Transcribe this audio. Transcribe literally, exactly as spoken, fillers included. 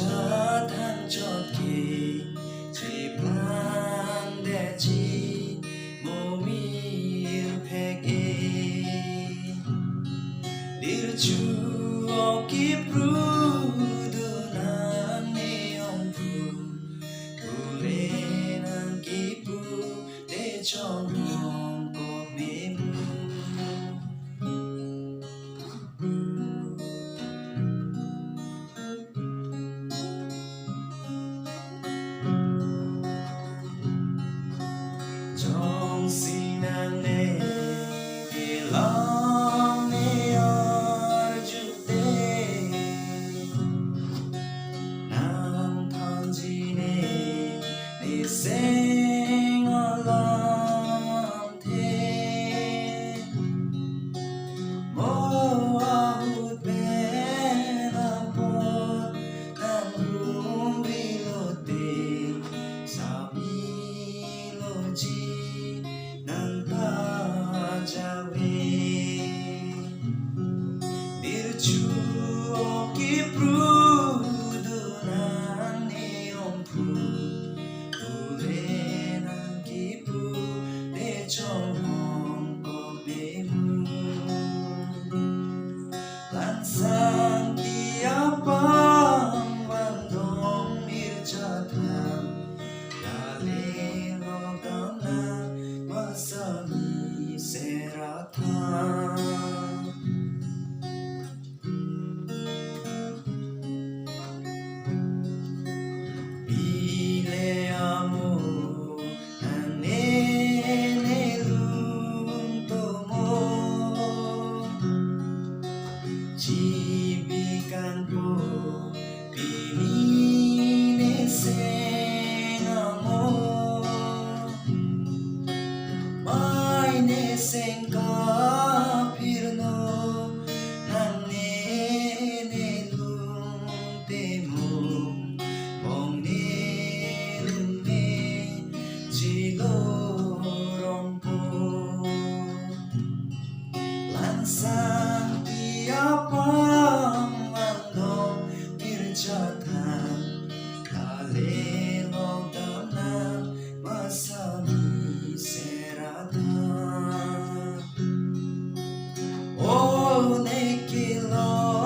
Chathan chot ke cheplang detji mo mirphek-e. Dirchu o kipru do nang ne ongphu, pule nang kipu te chonghong kok memu. Jongsi nang ne kelang ne arju te, nang thanji ne neseng alamthe. Mo ahut pen apot nang humri lote, sami loji nang ta jave. Dirchu o kipru do nang ne ongphu, pule nang kipu te chonghong kok memu. Langsangti apam vangdong mir chathan, lale lok damnang masami sera than. Pile amo nang ne nelung tomo, chibi kanpo pini neseng amo. Mai neseng kaphirno, nang ne nelung temung, bong nelung ne chilorongpo. Langsangti apam vangdong mir chathan, lale lok damnang masami sera than. O ne kelong